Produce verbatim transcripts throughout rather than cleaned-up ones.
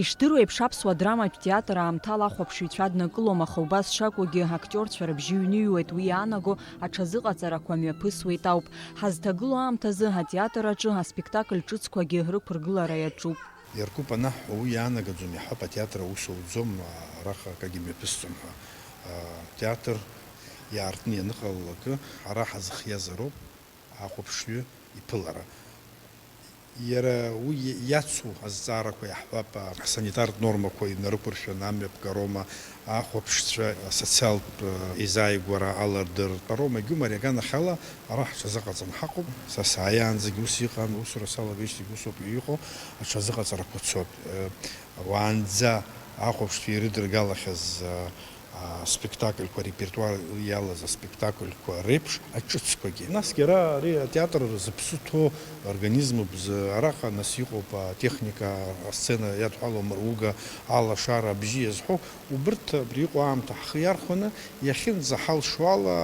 Ишдыру еиԥш, аԥсуа драматә театр аамҭала ахәаԥшыҩцәа аднакылом, аха убас шакәугьы, актиорцәа рыбжьы ҩныҩуеит, уи иаанаго аҽазыҟаҵарақәа мҩаԥысуеит ауп. Ҳазҭагылоу аамҭазы атеатр аҿы аспектакль ҿыцқәагьы рықәыргылара иаҿуп. Иаркуп анаҳҳәо, уи иаанагаӡом, иаҳҳәап, атеатр аус ауӡом, араҟа акагьы мҩаԥысӡом ҳәа. Атеатр иаартны ианыҟалалакы, ҳара ҳазхиазароуп ахәаԥшҩы иԥылара. Иара уи иацу азҵаарақәа иаҳҳәап, асанитартә нормақәа инарықәыршәаны амҩаԥгароума, ахәаԥшцәа асоциалтә еизааигәара алардыртәароума, егьума ари аганахьала ара ҳҽазыҟаҵан ҳаҟоуп. Са сааиаанӡагь ус иҟан, усура салагеижьҭеигь усоуп иҟоу, аҽазыҟаҵарақәа цоит. Уаанӡа ахәаԥшцәа ирыдыргалахьаз аспектакльқәа, арепертуар иалаз аспектакльқәа реиԥш аҿыцқәагьы. Насгьы ара ари атеатр зыԥсы ҭоу организмуп, зы-, араҟа нас иҟоуп атехника, асцена иадҳәалоу амыруга, алашара, абжьы иазҳәо, убырҭ абри иҟоу аамҭа ҳхы иархәаны, иахьынӡаҳалшо ала,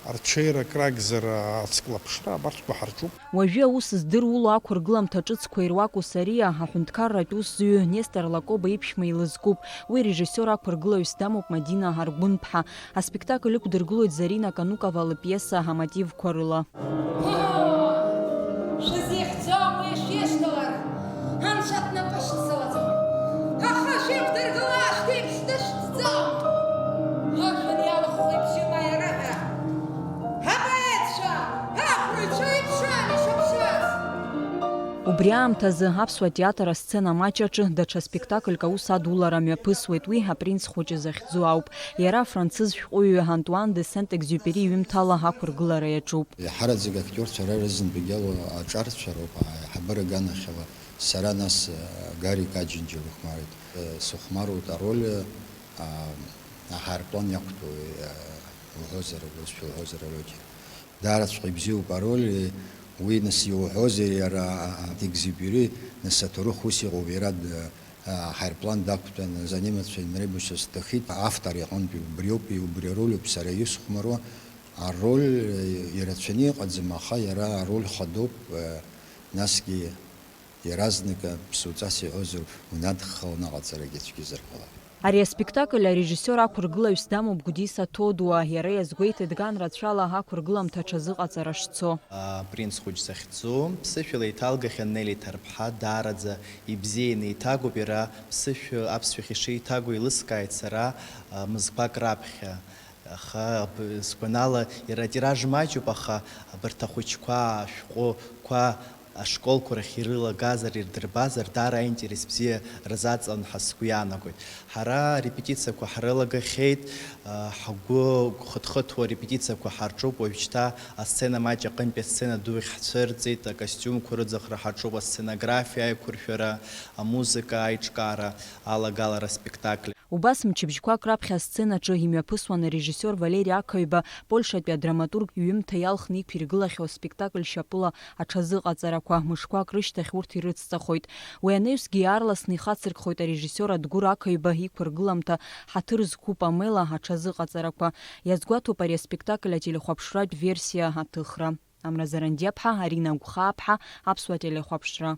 арҽеира, крагзар, ацклаԥшра, абарҭқәа ҳарҿуп. Уажәы аус здыруа ақәыргыламҭа ҿыцқәа ируаку Сариа, аҳәынҭқарратә усзуҩы Нестор Лакоба иԥшәма илызкуп. Уи режиссиор ақәыргылаҩыс дамоуп Мадина Аргәынԥҳа. Аспектакль ықәдыргылоит Зарина Канукова лпиеса амотивқәа рыла. Шәызихьӡом уи шәишьҭалар, анцәа днапы шәыцалаӡом. Аха шәиқәдыргыло ашәҭеиԥш дышәҭӡом. Ажәҩан иалахәхеит бжьыма иара ҳәа. Апоетцәа, ақәраҩцәа еиԥшран ишаԥшуаз. Убри аамҭазы аԥсуа театр асцена маҷ аҿы даҽа спектакльк аус адулара мҩаԥысуеит, уи Апринц хәыҷы захьӡу ауп. Иара афранцыз шәҟәыҩҩы Антуан де Сент-Екзиупери иҩымҭала ақәыргылара иаҿуп. Иаҳараӡак актиорцәа ара рызынтәык иалоу аҿарцәа роуп, аиҳабыра аганахьала сара, нас, Гарик Аџьынџьал ихәмаруеит. Сыхәмаруеит ароль, а, аҳаирплан иақәтәоу, уҳәозар, усшәа уҳәозар, ароль. Даараҵәҟьа ибзиоуп ароль, уи, нас, иуҳәозеи, иара, а, а, Екзиупери, нас, аҭоурых ус иҟоуп, иара д-, а, аҳаирплан дақәтәан, за немеццәа инрабашьырц сҭахит, автор иҟынтәи убриоуп, убри ароль ауп сара исхәмаруа. Ароль, э, ирацәаны иҟаӡам, аха иара ароль хадоуп, э, насгьы иаразнак, э, ԥсуҵас иҳәозар, унадххыланы аҟаҵарагьы цәгьазар ҟалап. Ари аспектакль арежиссиор ақәыргылаҩыс дамоуп Гәдиса Ҭодуа, иара иазгәеиҭеит ган рацәала ақәыргыламҭа аҽазыҟаҵара шцо. Апринц хәыҷ захьӡу, ԥсышәала иҭалгахьан Нели Ҭарԥҳа, даараӡа ибзианы иҭагоуп иара, ԥсышәа аԥсшәахь ишеиҭаго еилыскааит сара, а, мызқәак раԥхьа. Аха, б-, сгәанала, иара атираж маҷуп, аха абарҭ ахәыҷқәа, ашәҟәқәа ашколқәа рахь ирылагазар, ирдырбазар, даара аинтерес бзиа рзаҵан ҳәа сгәы иаанагоит. Ҳара арепетициақәа ҳрылагахьеит, а, ҳгәы хыҭхыҭуа арепетициақәа ҳарҿуп, уажәшьҭа асцена маҷ аҟынтәи асцена ду ахь ҳцәырҵит, акостиумқәа рыӡахра ҳаҿуп, асценографиа аиқәыршәара, амузыка аиҿкаара, алагалара аспектакль. Убас мчыбжьқәак раԥхьа асценаҿы имҩаԥысуан арежиссиор Валери Ақаҩба, Польшатәи адраматург иҩымҭа иалхны иқәиргылахьоу аспектакль шьапыла аҽазыҟаҵарақәа, мышқәак рышьҭахь урҭ ирыцҵахоит. Уи анаҩсгьы иаарласны ихацыркхоит арежиссиор Адгәыр Ақаҩба иқәыргыламҭа Ҳаҭыр зқәу Памела аҽазыҟаҵарақәа. Иазгәаҭоуп ари аспектакль ателехәаԥшратә версиа аҭыхра. Амра Зарандиаԥҳа, Арина Гәхааԥҳа, Аԥсуа телехәаԥшра.